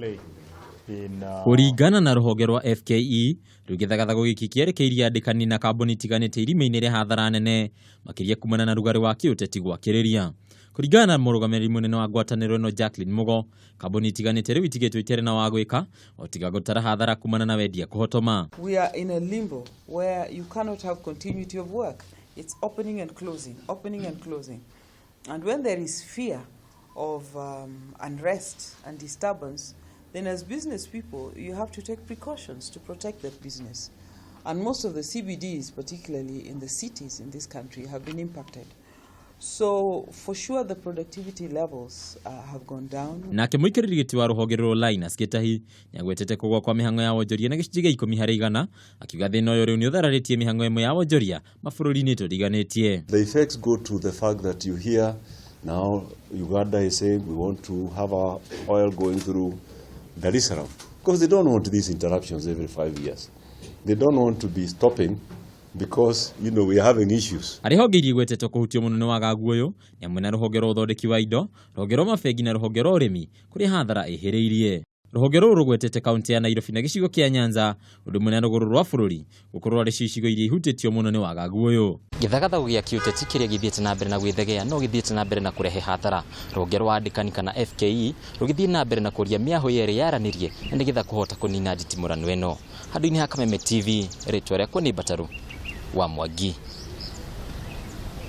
play in Kũringana na rũhonge rwa FKE, rĩu gĩthagathago gĩkĩ kĩerekeirie andĩkani na kambuni itiganĩte irima-inĩ rĩa hathara nene, makĩria kumana na rugarĩ wa kĩũteti gwakĩrĩria. Kũringana na mũrũgamĩrĩri mũnene wa ngwatanĩro ĩno Jacqueline Mugo, kambuni itiganĩte rĩu itigĩtwo itarĩ na wa gwĩka o tiga gũtara hathara kumana na wendia kũhotoma. We are in a limbo where you cannot have continuity of work. It's opening and closing, opening and closing. And when there is fear of unrest and disturbance, then as business people, you have to take precautions to protect that business. And most of the CBDs, particularly in the cities in this country, have been impacted. So for sure the productivity levels have gone down. Nake mũikarĩri gĩtĩ wa rũhonge rũrũ Linus Gĩtahi nĩagwetete kũgũa kwa mĩhang'o ya wonjoria na gĩcunjĩ gĩa 10%, akiuga thĩna ũyũ rĩu nĩ ũthararĩtie mĩhang'o ĩmwe ya wonjoria mabũrũri-inĩ tũriganĩtie. The effects go to the fact that you hear now Uganda is saying we want to have our oil going through Dar es Salaam because they don't want these interruptions every 5 years. They don't want to be stopping because we are having issues. Harĩ honge iria igwetetwo kũhutio mũno nĩ wagagu ũyũ nĩ hamwe na rũhonge rwa ũthondeki wa indo, rũhonge rwa mabengi na rũhonge rwa ũrĩmi, kũrĩa hathara ĩhĩrĩirie. Rũhonge rũrũ rũgwetete kaunti ya Nairobi na gĩcigo kĩa Nyanza ũndũ ũmwe na rũgũrũ rwa bũrũri gũkorwo arĩ cio icigo iria ihutĩtio mũno nĩ wagagu ũyũ. Gĩthagathago gĩa kĩũteti kĩrĩa gĩthiĩte na mbere na gwĩthegea no gĩthiĩte na mbere na kũrehe hathara. Rũhonge rwa andĩkani kana FKE rũgĩthiĩ na mbere na kũria mĩahũ yerĩ yaranĩrie na nĩgetha kũhota kũnina nditimũrano ĩno. Handũ-inĩ ha Kameme TV, rĩtwa rĩakwa nĩ Mbataru wa Mwangi.